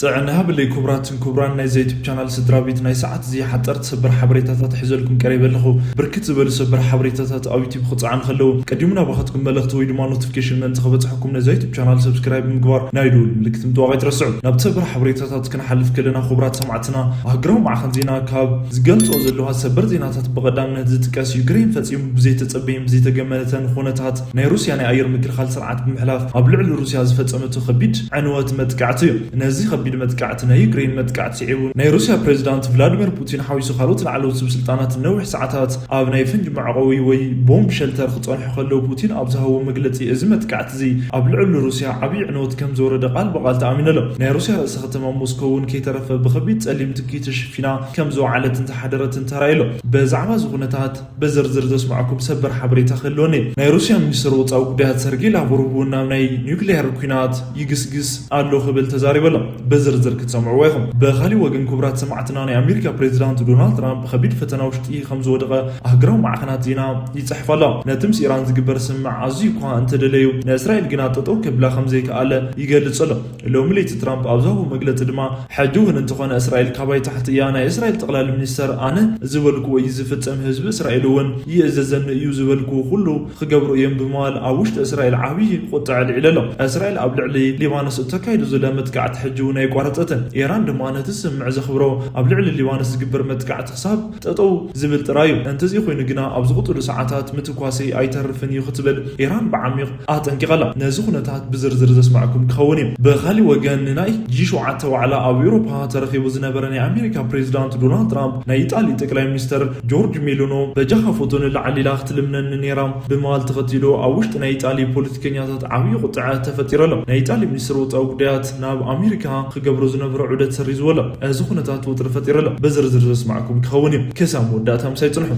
ጥዕና ሃብለይ ክቡራትን ክቡራን ናይዚ ዩቱብ ቻናል ስድራ ቤት፣ ናይ ሰዓት እዚ ሓጠርቲ ሰበር ሓበሬታታት ሒዘልኩም ቀሪበ ኣለኹ። ብርክት ዝበሉ ሰበር ሓበሬታታት ኣብ ዩቱብ ክጸዓኑ ከለዉ፣ ቀዲሙ ናባኻትኩም መልእኽቲ ወይ ድማ ኖቲፊኬሽን ምእንቲ ክበጽሐኩም ነዚ ዩቱብ ቻናል ሰብስክራይብ ብምግባር ናይ ደወል ምልክት ምጥዋቕ ኣይትረስዑ። ናብቲ ሰበር ሓበሬታታት ክንሓልፍ ከለና፣ ክቡራት ሰማዕትና፣ ኣህግራዊ ማዕኸን ዜና ካብ ዝገልጾ ዘለዋ ሰበር ዜናታት ብቐዳምነት ዝጥቀስ፣ ዩክሬን ፈጺሙ ብዘይተጸበየን ብዘይተገመተን ኩነታት ናይ ሩስያ ናይ ኣየር ምክልኻል ስርዓት ብምሕላፍ ኣብ ልዕሊ ሩስያ ዝፈጸመቶ ከቢድ ዕንወት መጥቃዕቲ እዩ። ነዚ ከቢድ መጥቃዕቲ ናይ ዩክሬን መጥቃዕቲ ስዒቡ፣ ናይ ሩስያ ፕሬዚዳንት ቭላዲሚር ፑቲን ሓዊሱ ካልኦት ላዕለዎት ሰበስልጣናት ነዊሕ ሰዓታት ኣብ ናይ ፈንጂ መዕቆቢ ወይ ቦምብ ሸልተር ክጸንሑ ከለዉ፣ ፑቲን ኣብ ዝሃቦ መግለጺ፣ እዚ መጥቃዕቲ እዚ ኣብ ልዕሊ ሩስያ ዓብዪ ዕንወት ከም ዝወረደ ቃል ብቓል ተኣሚኑ ኣሎ። ናይ ሩስያ ርእሰ ከተማ ሞስኮ እውን ከይተረፈ ብኸቢድ ጸሊም ትኪ ተሸፊና ከም ዝወዓለት እንተሓደረትን ተራእዩ ኣሎ። ብዛዕባ እዚ ኩነታት ብዝርዝር ዘስማዕኩም ሰበር ሓበሬታ ክህልወኒ። ናይ ሩስያ ሚኒስትር ወጻኢ ጉዳያት ሰርጌይ ላቭሮቭ እውን ናብ ናይ ኒውክሊየር ኲናት ይግስግስ ኣሎ ክብል ተዛሪቡ ኣሎ። ብዝርዝር ክትሰምዕዎ ኢኹም። ብኻሊእ ወገን ክቡራት ሰማዕትና፣ ናይ ኣሜሪካ ፕሬዚዳንት ዶናልድ ትራምፕ ከቢድ ፈተና ውሽጢ ከም ዝወደቐ ኣህግራዊ ማዕኸናት ዜና ይጽሕፋ ኣለዋ። ነቲ ምስ ኢራን ዝግበር ስምምዕ ኣዝዩ እኳ እንተደለዩ፣ ንእስራኤል ግና ጠጠው ከብላ ከም ዘይከኣለ ይገልጽ ኣሎ። ሎሚ ለይቲ ትራምፕ ኣብ ዝሃቦ መግለጺ ድማ፣ ሕጂ እውን እንተኾነ እስራኤል ካባይ ታሕቲ እያ። ናይ እስራኤል ጠቕላሊ ሚኒስተር ኣነ ዝበልኩ ወይ ዝፍጽም ህዝቢ እስራኤል እውን ይእዘዘኒ እዩ፣ ዝበልኩ ኩሉ ክገብሩ እዮም ብምባል ኣብ ውሽጢ እስራኤል ዓብዪ ቁጥዐ ኣልዒሉ ኣሎ። እስራኤል ኣብ ልዕሊ ሊባኖስ እተካይዶ ዘላ መጥቃዕቲ ሕጂ እውን ኣይቋረጸትን። ኢራን ድማ ነቲ ስምምዕ ዘኽብሮ ኣብ ልዕሊ ሊባኖስ ዝግበር መጥቃዕቲ ክሳብ ጠጠው ዝብል ጥራይ እዩ። እንተዘይኮይኑ ግና ኣብ ዝቕጽሉ ሰዓታት ምትኳሰይ ኣይተርፍን እዩ ክትብል ኢራን ብዓሚቕ ኣጠንቂቓ ኣላ። ነዚ ኩነታት ብዝርዝር ዘስማዕኩም ክኸውን እዩ። ብኻሊእ ወገን ንናይ ጂ ሸውዓተ ዋዕላ ኣብ ኤውሮፓ ተረኺቡ ዝነበረ ናይ ኣሜሪካ ፕሬዚዳንት ዶናልድ ትራምፕ ናይ ኢጣሊ ጠቅላይ ሚኒስተር ጆርጅ ሜሎኖ በጃኻ ፎቶ ንላዕሊ ኢላ ክትልምነኒ ነይራ ብምባል ተኸቲሉ ኣብ ውሽጢ ናይ ኢጣሊ ፖለቲከኛታት ዓብዪ ቁጥዐ ተፈጢሩ ኣሎ። ናይ ኢጣሊ ሚኒስትር ወጻኢ ጉዳያት ናብ ኣሜሪካ ክገብሮ ዝነበሮ ዑደት ሰሪዝዎ ኣሎ። እዚ ኩነታት ወጥሪ ፈጢሩ ኣሎ። ብዝርዝር ዘስማዕኩም ክኸውን እዩ። ክሳብ መወዳእታ ምሳይ ጽንሑ።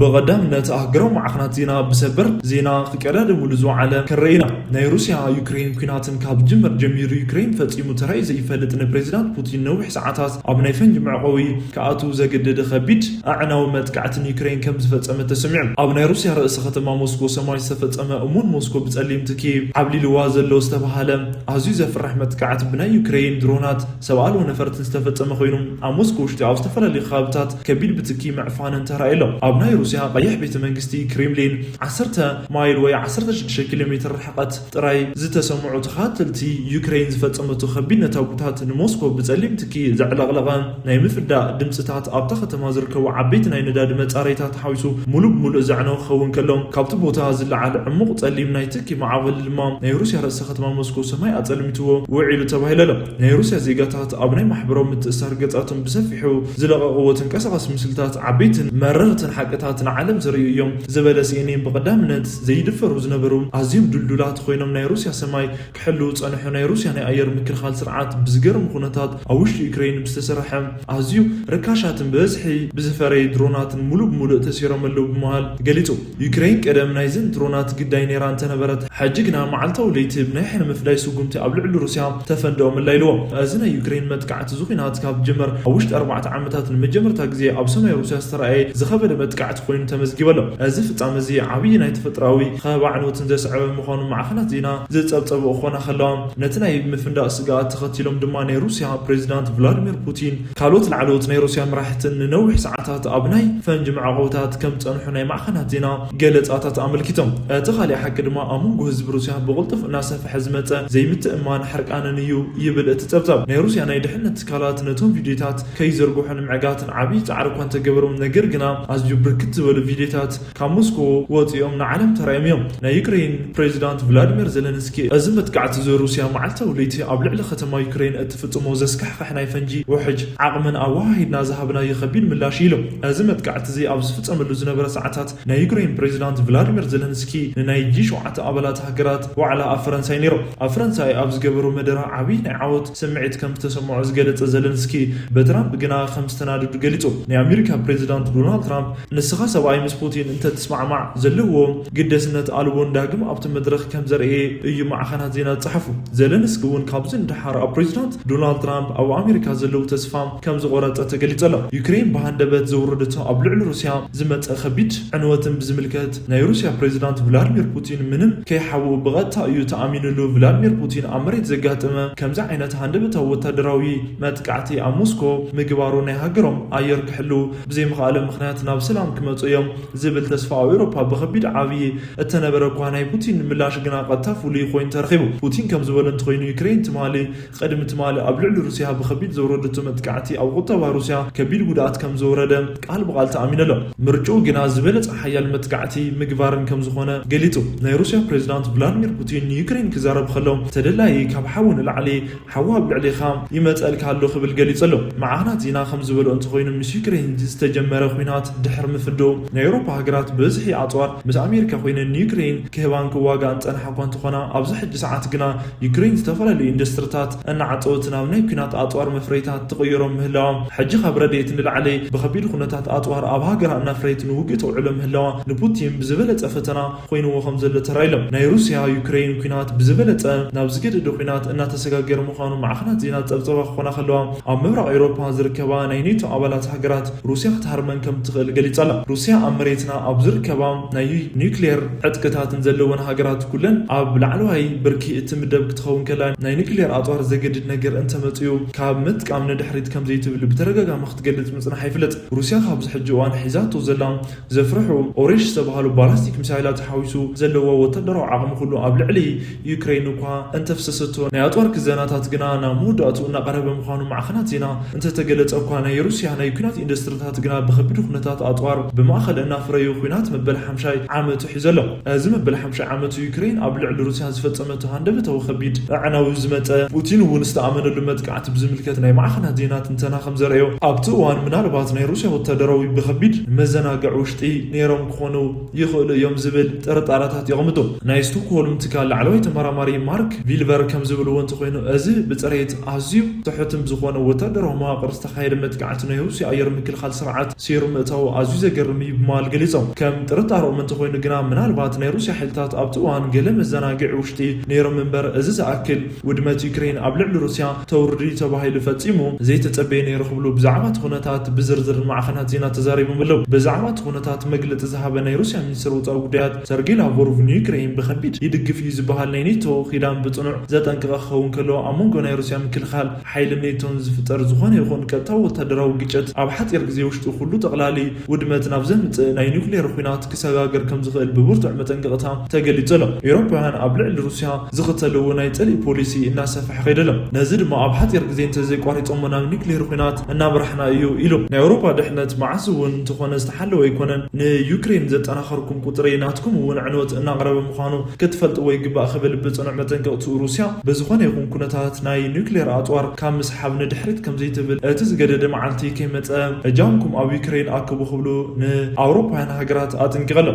ብቐዳምነት ኣህግራዊ ማዕኸናት ዜና ብሰበር ዜና ክቀዳደምሉ ዝወዓለ ክንርኢ ኢና። ናይ ሩስያ ዩክሬን ኲናትን ካብ ጅምር ጀሚሩ ዩክሬን ፈጺሙ ተራእዩ ዘይፈልጥ፣ ንፕሬዚዳንት ፑቲን ነዊሕ ሰዓታት ኣብ ናይ ፈንጂ መዕቆቢ ክኣትው ዘገደደ ከቢድ ኣዕናዊ መጥቃዕቲ ንዩክሬን ከም ዝፈጸመ ተሰሚዑ። ኣብ ናይ ሩስያ ርእሰ ከተማ ሞስኮ ሰማይ ዝተፈጸመ እሙን ሞስኮ ብጸሊም ትኪ ዓብሊልዋ ዘሎ ዝተባህለ ኣዝዩ ዘፍርሕ መጥቃዕቲ ብናይ ዩክሬን ድሮናት ሰብ ኣልቦ ነፈርትን ዝተፈጸመ ኮይኑ፣ ኣብ ሞስኮ ውሽጢ ኣብ ዝተፈላለዩ ከባብታት ከቢድ ብትኪ ምዕፋንን ተራእዩ ኣሎ። ኣብ ናይ ሩስያ ቀይሕ ቤተ መንግስቲ ክሬምሊን ዓሰርተ ማይል ወይ ዓሰርተ ሽዱሽተ ኪሎ ሜትር ርሕቀት ጥራይ ዝተሰምዑ ተኸታተልቲ ዩክሬን ዝፈጸመቶ ከቢድ ነታጉታት ንሞስኮ ብጸሊም ትኪ ዘዕለቕለቐ ናይ ምፍዳእ ድምጽታት ኣብታ ከተማ ዝርከቡ ዓበይቲ ናይ ነዳዲ መጻረይታት ሓዊሱ ሙሉእ ብሙሉእ ዘዕነወ ክኸውን ከሎ፣ ካብቲ ቦታ ዝለዓል ዕሙቕ ጸሊም ናይ ትኪ ማዕበል ድማ ናይ ሩስያ ርእሰ ከተማ ሞስኮ ሰማይ ኣጸልሚትዎ ውዒሉ ተባሂሉ ኣሎ። ናይ ሩስያ ዜጋታት ኣብ ናይ ማሕበራዊ ምትእስሳር ገጻቶም ብሰፊሑ ዝለቐቕዎ ተንቀሳቓሲ ምስልታት ዓበይትን መረርትን ሓቅታት ንዓለም ዘርእዩ እዮም ዝበለ ሲኤንኤን ብቐዳምነት ዘይድፈሩ ዝነበሩ ኣዝዮም ድልዱላት ኮይኖም ናይ ሩስያ ሰማይ ክሕልው ጸንሑ። ናይ ሩስያ ናይ ኣየር ምክልኻል ስርዓት ብዝገርም ኩነታት ኣብ ውሽጢ ዩክሬን ብዝተሰርሐ ኣዝዩ ርካሻትን ብብዝሒ ብዝፈረየ ድሮናትን ሙሉእ ብሙሉእ ተሲሮም ኣለዉ ብምባል ገሊጹ። ዩክሬን ቀደም ናይዘን ድሮናት ግዳይ ነይራ እንተነበረት፣ ሕጂ ግና መዓልታዊ ለይቲ ብናይ ሕነ ምፍዳይ ስጉምቲ ኣብ ልዕሊ ሩስያ ተፈንድኦ ምላይልዎ። እዚ ናይ ዩክሬን መጥቃዕቲ እዚ ኲናት ካብ ጅመር ኣብ ውሽጢ ኣርባዕተ ዓመታት ንመጀመርታ ግዜ ኣብ ሰማይ ሩስያ ዝተረኣየ ዝኸበደ መጥቃዕቲ ኮይኑ ተመዝጊቡ ኣሎ። እዚ ፍጻመ እዚ ዓብዪ ናይ ተፈጥሮኣዊ ከበባ ዕንወትን ዘስዐበ ምዃኑ ማዕኸናት ዜና ዝጸብጸብኦ ክኾና ከለዋ፣ ነቲ ናይ ምፍንዳእ ስግኣት ተኸቲሎም ድማ ናይ ሩስያ ፕሬዚዳንት ቭላድሚር ፑቲን ካልኦት ላዕለዎት ናይ ሩስያ መራሕትን ንነዊሕ ሰዓታት ኣብ ናይ ፈንጂ መዕቆብታት ከም ጸንሑ ናይ ማዕኸናት ዜና ገለጻታት ኣመልኪቶም። እቲ ካልእ ሓቂ ድማ ኣብ መንጎ ህዝቢ ሩስያ ብቕልጡፍ እናሰፍሐ ዝመጸ ዘይምትእምማን ሕርቃንን እዩ ይብል እቲ ጸብጻብ። ናይ ሩስያ ናይ ድሕነት ትካላት ነቶም ቪድዮታት ከይዘርግሑ ንምዕጋትን ዓብዪ ጻዕሪ እኳ እንተገበሩ፣ ነገር ግና ኣዝዩ ብርክት ዝበሉ ቪድዮታት ካብ ሞስኮ ወጺኦም ንዓለም ተራእዮም እዮም። ናይ ዩክሬን ፕሬዚዳንት ቭላዲሚር ዜለንስኪ፣ እዚ መጥቃዕቲ እዚ ሩስያ መዓልታዊ ለይቲ ኣብ ልዕሊ ከተማ ዩክሬን እትፍጽሞ ዘስካሕክሕ ናይ ፈንጂ ውሕጅ ዓቕምን ኣወሃሂድና ዝሃብናዮ ከቢድ ምላሽ እዩ ኢሉ። እዚ መጥቃዕቲ እዚ ኣብ ዝፍጸመሉ ዝነበረ ሰዓታት፣ ናይ ዩክሬን ፕሬዚዳንት ቭላዲሚር ዜለንስኪ ንናይ ጂ ሸውዓተ ኣባላት ሃገራት ዋዕላ ኣብ ፈረንሳይ ነይሮም። ኣብ ፈረንሳይ ኣብ ዝገበሮ መደረ ዓብዪ ናይ ዓወት ስምዒት ከም ዝተሰምዖ ዝገለጸ ዘለንስኪ፣ ብትራምፕ ግና ከም ዝተናደዱ ገሊጹ። ናይ ኣሜሪካ ፕሬዚዳንት ዶናልድ ትራምፕ፣ "ንስኻ ሰብኣይ ምስ ፑቲን እንተትስማዕማዕ ዘለዎ ግደስነት ኣልቦን ዳግም ኣብቲ መድረኽ ከም ዘርእየ እዩ ማዕኸናት ዜና ዝጸሓፉ። ዘለንስኪ እውን ካብዚ ንደሓር ኣብ ፕሬዚዳንት ዶናልድ ትራምፕ ኣብ ኣሜሪካ ዘለዉ ተስፋ ከም ዝቖረጸ ተገሊጸ ኣሎ። ዩክሬን ብሃንደበት ዘውረደቶ ኣብ ልዕሊ ሩስያ ዝመጸ ከቢድ ዕንወትን ብዝምልከት ናይ ሩስያ ፕሬዚዳንት ቭላድሚር ፑቲን ምንም ከይሓብኡ ብቐጥታ እዩ ተኣሚኑሉ። ቭላድሚር ፑቲን ኣብ መሬት ዘጋጠመ ከምዚ ዓይነት ሃንደበታዊ ወታደራዊ መጥቃዕቲ ኣብ ሞስኮ ምግባሩ ናይ ሃገሮም ኣየር ክሕልው ብዘይምኽኣሎም ምኽንያት ናብ ሰላም ክመጹ እዮም ዝብል ተስፋ ኣብ ኤውሮፓ ብኸቢድ ዓብዪ እተነበረ እኳ ናይ ፑቲን ምላሽ ግና ቀጥታ ፍሉይ ኮይኑ ተረኺቡ። ፑቲን ከም ዝበሎ እንተኾይኑ ዩክሬን ትማሊ ቅድሚ ትማሊ ኣብ ልዕሊ ሩስያ ብኸቢድ ዘውረደቶ መጥቃዕቲ ኣብ ቁጠባ ሩስያ ከቢድ ጉድኣት ከም ዘውረደ ቃል ብቓል ተኣሚኑ ኣሎ። ምርጫኡ ግና ዝበለጸ ሓያል መጥቃዕቲ ምግባርን ከም ዝኾነ ገሊጹ። ናይ ሩስያ ፕሬዚዳንት ቭላድሚር ፑቲን ንዩክሬን ክዛረብ ከሎ ተደላዪ ካብ ሓዊ ንላዕሊ ሓዊ ኣብ ልዕሌኻ ይመጸልካ ኣሎ ክብል ገሊጹ ኣሎ። ማዕኸናት ዜና ከም ዝበሎ እንተኾይኑ ምስ ዩክሬን ዝተጀመረ ኲናት ድሕሪ ምፍዶ ናይ ኤውሮፓ ሃገራት ብብዝሒ ኣጽዋር ምስ ኣሜሪካ ኮይነን ንዩክሬን ክህባን ክዋጋኣን ጸንሓ እኳ እንተኾና ኣብዚ ሕጂ ሰዓት ግና ዩክሬን ዝተፈላለዩ ኢንዱስትሪታት እናዓጸወት ናብ ናይ ኲናት ኣጽዋር መፍረይታት ትቕይሮ ምህላዋ ሕጂ ካብ ረድኤት ንላዕሊ ብኸቢድ ኩነታት ኣጽዋር ኣብ ሃገራ እናፍረየት ንውግእ ተውዕሎ ምህላዋ ንፑቲን ብዝበለጸ ፈተና ኮይንዎ ከም ዘሎ ተራኢሎም። ናይ ሩስያ ዩክሬን ኲናት ብዝበለጸ ናብ ዝገደደ ኲናት እናተሰጋገረ ምዃኑ ማዕኸናት ዜና ጸብጸባ ክኾና ከለዋ ኣብ ምብራቕ ኤውሮፓ ዝርከባ ናይ ኔቶ ኣባላት ሃገራት ሩስያ ክትሃርመን ከም ትኽእል ገሊጻ ኣላ። ሩስያ ኣብ መሬትና ኣብ ዝርከባ ናይ ኒውክሌር ዕጥቅታትን ዘለወን ሃገራት ኩለን ኣብ ላዕለዋይ ብርኪ እትምደብ ክትኸውን ከላ ናይ ኒውክሌር ኣጽዋር ዘገድድ ነገር እንተመጽኡ ካብ ምጥቃም ንድሕሪት ከም ዘይትብል ብተደጋጋሚ ክትገልጽ ምጽናሓ ይፍለጥ። ሩስያ ካብዚ ሕጂ እዋን ሒዛቶ ዘላ ዘፍርሑ ኦሬሽ ዝተባህሉ ባላስቲክ ሚሳይላት ሓዊሱ ዘለዎ ወታደራዊ ዓቕሚ ኩሉ ኣብ ልዕሊ ዩክሬን እኳ እንተፍሰሰቶ ናይ ኣጽዋር ክዘናታት ግና ናብ መወዳእቱ እናቐረበ ምዃኑ ማዕኸናት ዜና እንተተገለጸ እኳ ናይ ሩስያ ናይ ኲናት ኢንዱስትሪታት ግና ብኸቢድ ኩነታት ኣጽዋር ብማእኸል እናፍረዩ ኲናት መበል ሓምሻይ ዓመቱ ሒዘ ኣሎ። እዚ መበል ሓምሻይ ዓመቱ ዩክሬን ኣብ ልዕሊ ሩስያ ዝፈጸመቶ ሃንደበታዊ ከቢድ ኣዕናዊ ዝመጸ ፑቲን እውን ዝተኣመነሉ መጥቃዕቲ ብዝምልከት ናይ ማዕኸናት ዜና ትንተና ከም ዘርእዮ ኣብቲ እዋን ምናልባት ናይ ሩስያ ወታደራዊ ብኸቢድ መዘናግዕ ውሽጢ ነይሮም ክኾኑ ይኽእሉ እዮም ዝብል ጥርጣረታት የቐምጡ። ናይ ስቶክሆልም ትካል ላዕለዋይ ተመራማሪ ማርክ ቪልቨር ከም ዝብልዎ እንተኾይኑ እዚ ብፅሬት ኣዝዩ ትሑትን ዝኾነ ወታደራዊ መዋቕር ዝተኻየደ መጥቃዕቲ ናይ ሩስያ ኣየር ምክልኻል ስርዓት ሴሩ ምእታው ኣዝዩ ዘገርም እዩ ብምባል ገሊጾም። ከም ጥርጣረኦም እንተኾይኑ ግና ምናልባት ናይ ሩስያ ሓይልታት ኣብቲ እዋን ገለ መዘናግዒ ውሽጢ ነይሮም እምበር እዚ ዝኣክል ውድመት ዩክሬን ኣብ ልዕሊ ሩስያ ተውርዲ ተባሂሉ ፈጺሙ ዘይተጸበየ ነይሩ ክብሉ ብዛዕባ እቲ ኩነታት ብዝርዝር ማዕኸናት ዜና ተዛሪቦም ኣለዉ። ብዛዕባ እቲ ኩነታት መግለጺ ዝሃበ ናይ ሩስያ ሚኒስትር ወጻኢ ጉዳያት ሰርጌይ ላቭሮቭ ንዩክሬን ብኸቢድ ይድግፍ እዩ ዝበሃል ናይ ኔቶ ኪዳን ብጽኑዕ ዘጠንቅቐ ክኸውን ከሎ ኣብ መንጎ ናይ ሩስያ ምክልኻል ሓይልን ኔቶን ዝፍጠር ዝኾነ ይኹን ቀጥታዊ ወታደራዊ ግጭት ኣብ ሓጺር ግዜ ውሽጢ ኩሉ ጠቕላሊ ውድመት ናብ ዘምጽእ ናይ ኒውክሌር ኲናት ክሰጋገር ከም ዝኽእል ብብርቱዕ መጠንቀቕታ ተገሊጹ ኣሎ። ኤውሮፓውያን ኣብ ልዕሊ ሩስያ ዝኽተልዎ ናይ ጽልኢ ፖሊሲ እናሰፍሐ ከይዱ ኣሎ። ነዚ ድማ ኣብ ሓጺር ግዜ እንተዘይቋሪጾሞ ናብ ኒውክሌር ኲናት እናምራሕና እዩ ኢሉ። ናይ ኤውሮፓ ድሕነት መዓስ እውን እንተኾነ ዝተሓለወ ኣይኮነን። ንዩክሬን ዘጠናኸርኩም ቁጽሪ ናትኩም እውን ዕንወት እናቕረበ ምዃኑ ክትፈልጥዎ ይግባእ ክብል ብጽኑዕ መጠንቀቕትኡ ሩስያ ብዝኾነ ይኹን ኩነታት ናይ ኒውክሌር ኣጽዋር ካብ ምስሓብ ንድሕሪት ከም ዘይትብል እቲ ዝገደደ መዓልቲ ከይመጸ እጃምኩም ኣብ ዩክሬን ኣክቡ ክብሉ ንኣውሮፓውያን ሃገራት ኣጠንቂቐ ኣሎ።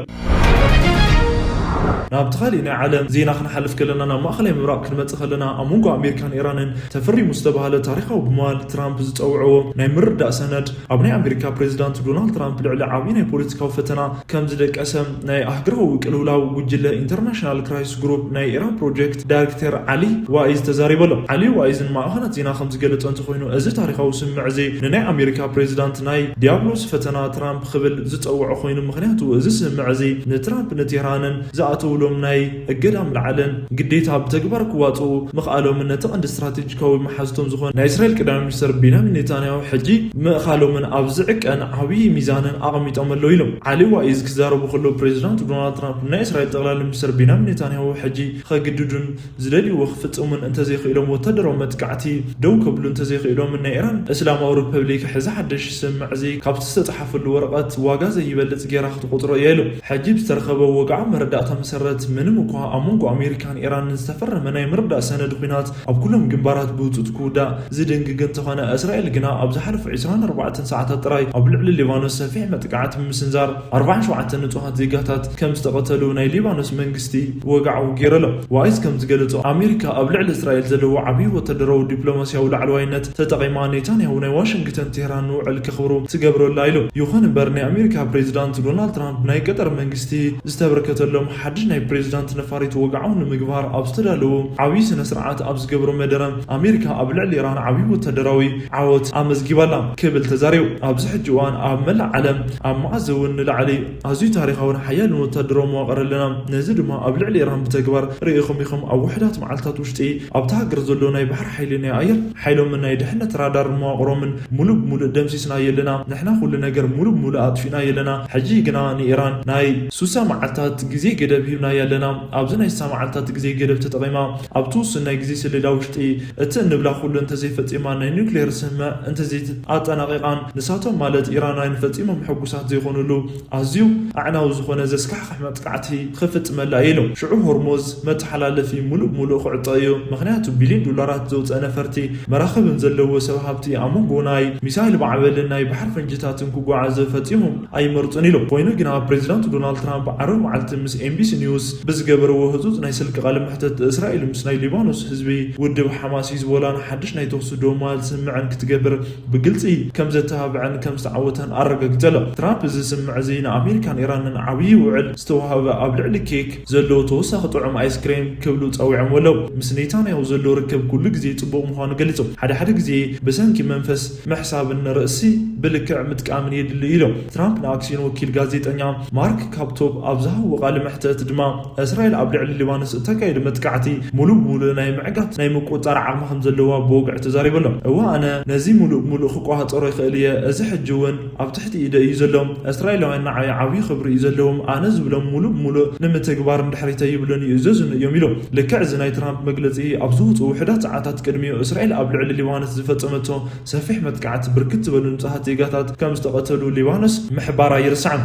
ናብቲ ካሊእ ናይ ዓለም ዜና ክንሓልፍ ከለና ናብ ማእኸላይ ምብራቕ ክንመጽእ ከለና ኣብ መንጎ ኣሜሪካን ኢራንን ተፈሪሙ ዝተባህለ ታሪኻዊ ብምባል ትራምፕ ዝጸውዕዎ ናይ ምርዳእ ሰነድ ኣብ ናይ ኣሜሪካ ፕሬዚዳንት ዶናልድ ትራምፕ ልዕሊ ዓብዪ ናይ ፖለቲካዊ ፈተና ከም ዝደቀሰ ናይ ኣህጉራዊ ቅልውላው ጉጅለ ኢንተርናሽናል ክራይሲስ ግሩፕ ናይ ኢራን ፕሮጀክት ዳይሬክተር ዓሊ ዋኢዝ ተዛሪቡ ኣሎ። ዓሊ ዋኢዝ ንማዕኸናት ዜና ከም ዝገለጸ እንተኾይኑ እዚ ታሪኻዊ ስምምዕ እዚ ንናይ ኣሜሪካ ፕሬዚዳንት ናይ ዲያብሎስ ፈተና ትራምፕ ክብል ዝጸውዖ ኮይኑ ምኽንያቱ እዚ ስምምዕ እዚ ንትራምፕ ንቴህራንን ዝኣተውሎም ናይ እገዳ ምልዓልን ግዴታ ብተግባር ክዋጽኡ ምኽኣሎምን ነቲ ቀንዲ ስትራቴጂካዊ መሓዝቶም ዝኾነ ናይ እስራኤል ቀዳማይ ሚኒስተር ቤንያሚን ኔታንያሁ ሕጂ ምእኻሎምን ኣብ ዝዕቀን ዓብዪ ሚዛንን ኣቐሚጦም ኣለዉ ኢሎም። ዓሊ ዋኢዝ ክዛረቡ ከለዉ ፕሬዚዳንት ዶናልድ ትራምፕ ናይ እስራኤል ጠቕላሊ ሚኒስተር ቤንያሚን ኔታንያሁ ሕጂ ከግድዱን ዝደልይዎ ክፍጽሙን እንተዘይኽኢሎም ወታደራዊ መጥቃዕቲ ደው ከብሉ እንተዘይኽኢሎምን ናይ ኢራን እስላማዊ ሪፐብሊክ ሕዚ ሓድሽ ስምምዕ እዚ ካብቲ ዝተጸሓፈሉ ወረቐት ዋጋ ዘይበልጽ ጌራ ክትቆጽሮ እያ ኢሎም። ሕጂ ብዝተረኸበ ወግዓዊ መረዳእታ መሰረት ምንም እኳ ኣብ መንጎ ኣሜሪካን ኢራንን ዝተፈረመ ናይ ምርዳእ ሰነድ ኲናት ኣብ ኩሎም ግንባራት ብህጹጽ ክውዳእ ዝድንግግ እንተኾነ፣ እስራኤል ግና ኣብ ዝሓለፉ ዕስራን ኣርባዕተን ሰዓታት ጥራይ ኣብ ልዕሊ ሊባኖስ ሰፊሕ መጥቃዕቲ ብምስንዛር ኣርባዓን ሸውዓተን ንጹሃት ዜጋታት ከም ዝተቐተሉ ናይ ሊባኖስ መንግስቲ ወግዓዊ ገይሩ ኣሎ። ዋይዝ ከም ዝገለጾ፣ ኣሜሪካ ኣብ ልዕሊ እስራኤል ዘለዎ ዓብዪ ወታደራዊ ዲፕሎማሲያዊ ላዕለዋይነት ተጠቒማ ኔታንያሁ ናይ ዋሽንግተን ቴህራን ንውዕል ከኽብሩ ትገብረላ ኢሉ። ይኹን እምበር፣ ናይ ኣሜሪካ ፕሬዚዳንት ዶናልድ ትራምፕ ናይ ቀጠር መንግስቲ ዝተበርከተሎም ሓድሽ ናይ ፕሬዚዳንት ነፋሪት ወግዓዊ ንምግባር ኣብ ዝተዳለዉ ዓብዪ ስነ ስርዓት ኣብ ዝገብሮ መደረ፣ ኣሜሪካ ኣብ ልዕሊ ኢራን ዓብዪ ወታደራዊ ዓወት ኣመዝጊባላ ክብል ተዛሪቡ። ኣብዚ ሕጂ እዋን ኣብ መላእ ዓለም ኣብ መኣዝ እውን ንላዕሊ ኣዝዩ ታሪኻውን ሓያልን ወታደራዊ መዋቕር ኣለና። ነዚ ድማ ኣብ ልዕሊ ኢራን ብተግባር ርኢኹም ኢኹም። ኣብ ውሑዳት መዓልታት ውሽጢ ኣብታ ሃገር ዘሎ ናይ ባሕሪ ሓይሊ፣ ናይ ኣየር ሓይሎምን ናይ ድሕነት ራዳር መዋቕሮምን ሙሉእ ብሙሉእ ደምሲስናዮ ኣለና። ንሕና ኩሉ ነገር ሙሉእ ብሙሉእ ኣጥፊእናዮ ኣለና። ሕጂ ግና ንኢራን ናይ ሱሳ መዓልታት ግዜ ገደብ ሂብናዮ ኣለና። ኣብዚ ናይ ሱሳ መዓልታት ግዜ ገደብ ተጠቒማ ኣብቲ ውሱን ናይ ግዜ ሰሌዳ ውሽጢ እቲ እንብላ ኩሉ እንተዘይፈጺማ፣ ናይ ኒውክሌር ስምምዕ እንተዘይኣጠናቒቓን፣ ንሳቶም ማለት ኢራናውያን ፈጺሞም ሕጉሳት ዘይኮኑሉ ኣዝዩ ኣዕናዊ ዝኾነ ዘስካሕክሕ መጥቃዕቲ ክፍጽመላ እዩ ኢሎም። ሽዑ ሆርሙዝ መተሓላለፊ ሙሉእ ብሙሉእ ክዕጠ እዩ፣ ምኽንያቱ ቢልዮን ዶላራት ዘውፅአ ነፈርቲ መራኽብን ዘለዎ ሰብ ሃብቲ ኣብ መንጎ ናይ ሚሳይል ማዕበልን ናይ ባሕሪ ፈንጂታትን ክጓዓዝ ፈጺሞም ኣይመርጹን ኢሎም። ኮይኑ ግና ፕሬዚዳንት ዶናልድ ትራምፕ ዓርቢ መዓልቲ ምስ ኤንቢሲ ኒውስ ብዝገበርዎ ህጹጽ ናይ ስልኪ ቃለ መሕተት፣ እስራኤል ምስ ናይ ሊባኖስ ህዝቢ ውድብ ሓማስ ሂዝቦላን ሓድሽ ናይ ተኹሲ ደው ምባል ስምምዕን ክትገብር ብግልጺ ከም ዘተባብዐን ከም ዝተዓወተን ኣረጋጊጸ ኣሎ። ትራምፕ እዚ ስምምዕ እዚ ንኣሜሪካን ኢራንን ዓብዪ ውዕል ዝተዋህበ ኣብ ልዕሊ ኬክ ዘለዎ ተወሳኺ ጥዑም ኣይስክሬም ክብሉ ጸዊዖም ኣለዉ። ምስ ኔታንያሁ ዘሎ ርክብ ኩሉ ግዜ ጽቡቕ ምዃኑ ገሊጾም፣ ሓደ ሓደ ግዜ ብሰንኪ መንፈስ ምሕሳብን ርእሲ ብልክዕ ምጥቃምን የድሊ ኢሎም። ትራምፕ ንኣክሲዮን ወኪል ጋዜጠኛ ማርክ ካፕቶፕ ኣብ ዝሃብዎ ቃለ መሕተት ድማ፣ እስራኤል ኣብ ልዕሊ ሊባኖስ እተካየደ መጥቃዕቲ ሙሉእ ብሙሉእ ናይ ምዕጋት ናይ ምቁጽጻር ዓቕሚ ከም ዘለዋ ብወግዒ ተዛሪቡ ኣሎ። እወ፣ ኣነ ነዚ ሙሉእ ብሙሉእ ክቆጻጸሮ ይኽእል እየ። እዚ ሕጂ እውን ኣብ ትሕቲ ኢደ እዩ ዘሎ። እስራኤላውያን ንዓይ ዓብዪ ክብሪ እዩ ዘለዎም። ኣነ ዝብሎም ሙሉእ ብሙሉእ ንምትግባር ንድሕሪት ኣይብሉን፣ ይእዘዙኒ እዮም ኢሎም። ልክዕ እዚ ናይ ትራምፕ መግለጺ ኣብ ዝወጹ ውሑዳት ሰዓታት ቅድሚኡ፣ እስራኤል ኣብ ልዕሊ ሊባኖስ ዝፈጸመቶ ሰፊሕ መጥቃዕቲ ብርክት ዝበሉ ንጹሃት ዜጋታት ከም ዝተቐተሉ ሊባኖስ ምሕባራ ኣይርሳዕን።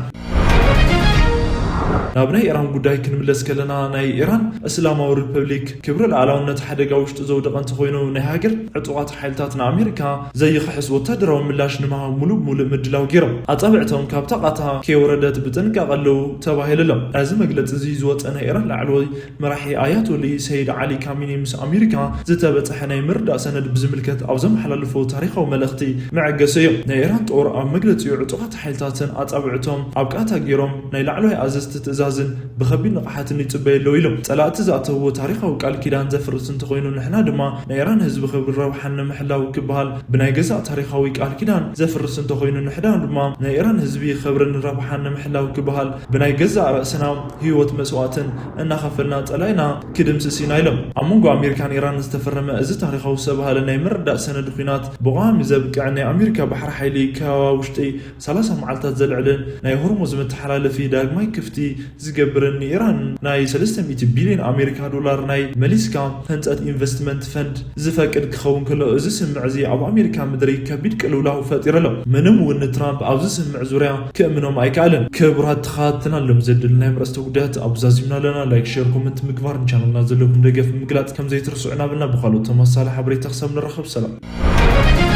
ናብ ናይ ኢራን ጉዳይ ክንምለስ ከለና፣ ናይ ኢራን እስላማዊ ሪፐብሊክ ክብሪ ልኣላውነት ሓደጋ ውሽጢ ዘውደቐ እንተኾይኑ፣ ናይ ሃገር ዕጡቓት ሓይልታት ንኣሜሪካ ዘይኽሕስ ወታደራዊ ምላሽ ንምሃብ ሙሉእ ብሙሉእ ምድላው ገይሮም። ኣጻብዕቶም ካብታ ቃታ ከይወረደት ብጥንቃቐ ኣለዉ ተባሂሉ ኣሎ። እዚ መግለጺ እዚ ዝወጸ ናይ ኢራን ላዕለዋይ መራሒ ኣያቶሊ ሰይድ ዓሊ ካሚኒ ምስ ኣሜሪካ ዝተበጽሐ ናይ ምርዳእ ሰነድ ብዝምልከት ኣብ ዘመሓላለፎ ታሪኻዊ መልእኽቲ መዐገሲ እዩ። ናይ ኢራን ጦር ኣብ መግለጺኡ፣ ዕጡቓት ሓይልታትን ኣጻብዕቶም ኣብ ቃታ ገይሮም ናይ ላዕለዋይ ኣዘዝቲ ትእዛዝን ብኸቢድ ንቕሓትን ይጽበዩ ኣለዉ ኢሎም። ጸላእቲ ዝኣተውዎ ታሪኻዊ ቃል ኪዳን ዘፍርስ እንተኾይኑ፣ ንሕና ድማ ናይ ኢራን ህዝቢ ክብርን ረብሓን ንምሕላው ክበሃል ብናይ ገዛእ ታሪኻዊ ቃል ኪዳን ዘፍርስ እንተኾይኑ፣ ንሕና ድማ ናይ ኢራን ህዝቢ ክብርን ረብሓን ንምሕላው ክበሃል ብናይ ገዛእ ርእስና ህይወት መስዋእትን እናኸፈልና ጸላኢና ክድምስስ ኢና ኢሎም። ኣብ መንጎ ኣሜሪካን ኢራን ዝተፈረመ እዚ ታሪኻዊ ዝተባህለ ናይ ምርዳእ ሰነድ ኲናት ብቐዋሚ ዘብቅዕን ናይ ኣሜሪካ ባሕሪ ሓይሊ ከበባ ውሽጢ ሰላሳ መዓልታት ዘልዕልን ናይ ሆርሙዝ መተሓላለፊ ዳግማይ ክፍቲ ዝገብርን፣ ንኢራን ናይ ሰለስተ ሚእቲ ቢልዮን ኣሜሪካ ዶላር ናይ መሊስካ ህንጸት ኢንቨስትመንት ፈንድ ዝፈቅድ ክኸውን ከሎ፣ እዚ ስምምዕ እዚ ኣብ ኣሜሪካ ምድሪ ከቢድ ቅልውላው ፈጢሩ ኣሎ። ምንም እውን ንትራምፕ ኣብዚ ስምምዕ ዙርያ ክእምኖም ኣይከኣለን። ክቡራት ተኸታተልና፣ ሎም ዘድል ናይ ምረስተ ጉዳያት ኣብ ዛዚምና ኣለና። ላይክ፣ ሼር፣ ኮመንት ምግባር፣ ንቻነልና ዘለኩም ደገፍ ምግላጽ ከም ዘይትርስዑ እናበልና፣ ብኻልኦት ተመሳሳሊ ሓበሬታ ክሳብ ንራኸብ፣ ሰላም።